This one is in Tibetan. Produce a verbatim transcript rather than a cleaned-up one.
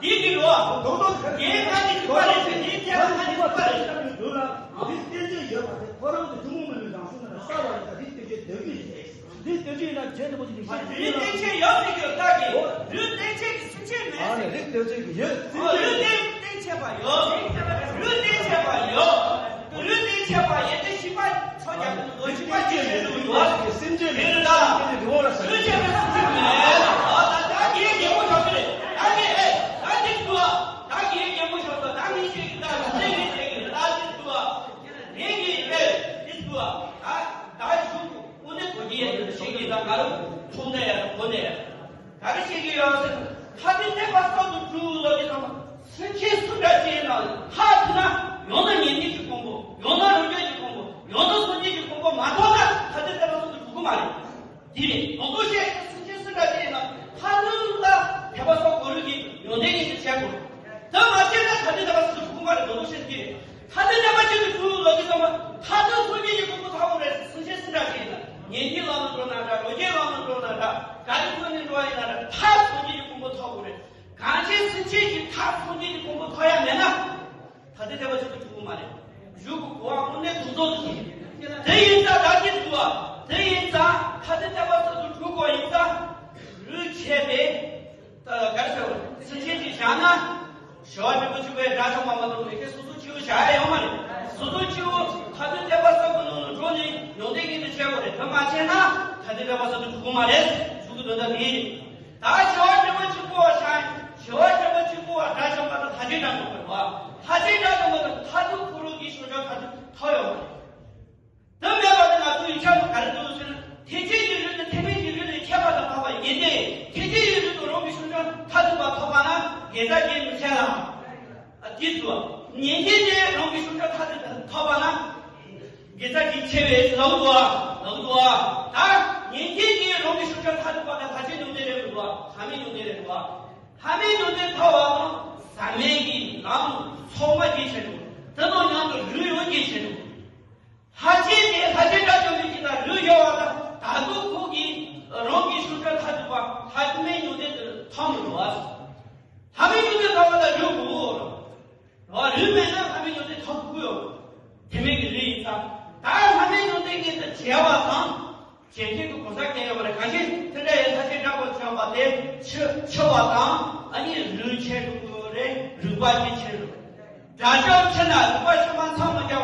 འདི་གི་རོ། རྡོག་རྡོག་ཁ་ལས། འདི་ཁ་ལས་ཁ་ལས་ཁ་ལས་ཁ་ལས་ཁ་ལས་ཁ་ལས། རྡོག་རྡོག་ཁ་ལས་ཁ་ལས་ཁ་ལས། རིགས་གཏན་ཚིགས་ཡོད་པ་དེ་ཁོ་རང་གི་ཐུན་མོང་མ་ཡིན་པའི་རང་གཟུགས་ན་ས་བ་རེད། ད་རིགས་གཏན་ཚིགས་ཟློས་གཞི་རེད། འདི་སྟོན་ཆོས་ཡིན་ན་རྗེས་འདི་པོ་ཅིག་གིས་ཤེས། རིགས་གཏན་ཚིགས་ཡོད་ཟེར་རྒྱུ་བདག་གིས། རིགས་གཏན་ཚིགས་ཀྱི་སེམས་ཅན་མེད། ཨ་ནི་རིགས་གཏན་ཚིགས་ཀྱི་ཡོད། སེམས་ཅན་རིགས་མེད། གཏན་ཚིགས་པ་ཡོད། རིགས་གཏན་ཚིགས་པ་ཡོད། རིགས་གཏན་ཚིགས་པ་ཡོད་དེ་ཤི་པ་ཚོ་རྒྱབ་ཏུ་ལོ་ཤི་པ་ཅི་བྱེད་དུ་ཡོད། སེམས་ཅན་མེད། སེམས་ཅན་རིགས་པ་ར་ཟེར། སེམས་ཅན་མེད་སེམས་ཅན་མེད། ཨ་ད་ད་ངའི་རྒན་པོ་ཞོག་གི་རེད། ད་ངའི་ཨེ་ད་འདི་འདུག་ད་ངའི་རྒན་པོ་ཞོག་ད་ད་ངའི་ཤེས་ཀྱི་ད་ད་ངའི་ཤེས་ཀྱི་ད་འདི་འདུག་ངའི་གི་ཨེ་འདི་འདུག་ད་ད་ཞུ། དངོས་གནས་གོ་རྒྱུ་ཡ་ཡོད་ཞིག་གི་ད་ག་རུ་ཐུག་ནས་ཡ་གོ་ནས་ཡ། ག་རེ་བཤད་ཀྱི་ཡོད་ཟེར་ན། ཐ་དད་དད་པ་སོགས་སུ་གྲུབ་ལོ་རྒྱུས་ཚང་མ་སེམས་ཅན་སུ་འདྲ་ཅིག་ཡིན་ན་ཐ་དད་ན་ཡང་ན་ཉན་ཐོས་ཀྱི་ཕུང་པོ། ཡང་ན་རང་རྒྱལ་གྱི་ཕུང་པོ། ཡང་ན་སངས་རྒྱས་ཀྱི་ཕུང་པོ་མ་ཐོབ་ན་ཐ་དད་དད་པ་སོགས་སུ་གྲུབ་ཀྱི་མ་རེད། དེ་རེད། ལོ་ཏོག་བཤད་སེམས་ཅན་སུ་འདྲ་ཅིག་ཡིན་ན་ཐ་དད་ལ་དད་པ་སོགས་གོ་རུ་གི་ཡོན་ཏན་གྱི་བྱེད་དགོས། དེ་མ་བྱས་ན་ཐ་དད་དད་པ་སོགས་སུ་གྲུབ་ཀྱི་མ་རེད། ལོ་ཏོག་བཤད་ཀྱི་རེད། ཐ་དད་དད་པ་ཅན་དུ་གྱུར་ལོ་རྒྱུས་ཚང་མ་ཐ་དད་སངས་རྒྱས་ཀྱི་ཕུང་པོ་ཐོབ་དགོས་རེད། སེམས་ཅན་སུ་འདྲ་ཞིག་ཡིན་ན། ཉན་ཐོས་ལམ་ལ་འགྲོ་ན་འདྲ། རང་རྒྱལ་ལམ་ལ་འགྲོ་ན་འདྲ། ག་རེ་ཐོག་ནས་འགྲོ་བ་ཡིན་ན་འདྲ། ཐ་དད་སངས་རྒྱས་ཀྱི་ཕུང་པོ་ཐོབ་དགོས་རེད། གང་ཕྱིར་སེམས་ཅན་གྱི་ཐ་དད་སངས་རྒྱས་ཀྱི་ཕུང་པོ་ཐོབ་ཡ་མེད་ན། ཐ་དད་དད་པ་ཅན་དུ་གྱུར་མ་རེད། གཞུག་གི་གོ་བ་དངོས་གནས་དུ་རྫོགས་སུ་ཕྱིན། དེ་ཡིན་ཙང་བདག་གིས་འདུལ་བ། དེ་ཡིན་ཙང་ཐ་དད་དད་པ་ཅན་དུ་གྱུར་དགོས་ཡིན་ཙང་། རུས་ཆད་པས། ད་ག་རེ་ཟེར་བ། སེམས་ཅན་གྱི་བཞག་ན། ཞི་བ་ལྷུན་པོ་ཆེ་བའི་དགྲ་བཅོམ་པ་མ་གཏོགས་མི་ཁའི་སོ་སོ་སྐྱེ་བོ་བཞག་ཡ་ཡོད་མ་རེད། སོ་སོ་སྐྱེ་བོ་ཐ་དད་དད་པ་ཙམ་གྱི་ནང་ལ་འགྲོ་ནས་ཡོན་ཏན་གྱི་དེ་བྱེད་དགོས་རེད། དེ་མ་བྱས་ན་ཐ་དད་དད་པ་ཙམ་དུ་འགྲོ་གི་མ་རེད། གཞུག་གི་དོན་དག་དེ་རེད། ད་ཞི་བ་ལྷུན་པོ་ཆེ་བ་བཞག་ཞི་བ་ལྷུན་པོ་ཆེ་བ་དགྲ་བཅོམ་པ་དང་ཐ་དད་དགྲ་བཅོམ་པ་རེད་བ། ཐ་དད་དགྲ་བཅོམ་པ་དང་ཐ་དད་ཁོ་རང་གི་ཤུགས་ཀྱང་ཐ་དད་ཐོབ་ཡོད་མ་རེད། དེ་མེད་པ་དེ་ང་ཚོ་ཡིག་ཆ་དུ་ག་རེ་འདུག་ཟེར་ན། ཐེག་ཆེན་གྱི་རིགས་ནི་ཐེག་དམན་གྱི་རིགས་ལས་ཁྱད་པར་དུ་འཕགས་པ་ཡིན་ཏེ། ཐེག་ཆེན་གྱི་རིགས་སུ་རང་གི་ཤུགས་ཀྱང་མཐར་ཐུག་པ་ཐོབ་པ་ན་དགེ་རྩ་རྒྱས་མི་འཆད་ལ། ཨ་དེ་ཚོ། ཉན་ཐོས་ཀྱི་རང་གི་ཤུགས་ཀྱང་མཐར་ཐུག་ཐོབ་པ་ན་དགེ་རྩ་རྒྱས་ཆེ་བས་ལབ་འདུག་ལབ་འདུག་ད་ཉན་ཐོས་ཀྱི་རང་གི་ཤུགས་ཀྱང་མཐར་ཐུག་པ་ན་ལྷ་ཆེན་ཡོན་ཏན་རེད་འདུག་ལྷ་མིན་ཡོན་ཏན་རེད་འདུག་ལྷ་མིན་ཡོན་ཏན་ཐོབ་པ་ན་ཟབ་མོའི་གི་ལམ་ཚོགས་མ་རྒྱས་ཆེ་འདུག་དེ་དང་མཉམ་དུ་རུས་ཡང་རྒྱས་ཆེ་འདུག་ལྷ་ཆེན་དེ་ལྷ་ཆེན་དགྲ་བཅོམ་པའི་གི་ད་རུས་ཡོད་པ་དང་ད་དུང་ཁོ་གི་རང་གི་ཤུགས་ཀྱང་མཐར་ཐུག་པ་ལྷ་མིན་ཡོན་ཏན་དུ་ཐོབ་མི་འགྲོ་བ། ལྷ་མིན་ཡོན་ཏན་ཐོབ་པ་ད་རུས་དགོས་རོ། རུས་མེད་ན་ལྷ་མིན་ཡོན་ཏན་ཐོབ་དགོས་ཡོད། དེ་མིན་གི་རུས་ཡིན་ཙང་ད་ལྷ་མིན་ཡོན་ཏན་གྱི་དེ་བྱས་པ་དང་། བྱེད་མཁན་གྱི་གོ་ས་སྐྱེ་ཡོད་པ་རེད། གང་ཞིག་དེ་འདྲ་ཡི་ལྷ་ཆེན་དགྲ་བཅོམ་པ་དེ་ཆེ་ཆེ་བ་དང་ཨ་ནི་རུས་ཆེ་འགྲོ་གི་རེད། རུས་པ་གྱི་ཆེ་རུ། དགྲ་བཅོམ་ཆེ་ན་རུས་པ་ཆེ་མ་ཚང་མ་རྒྱ་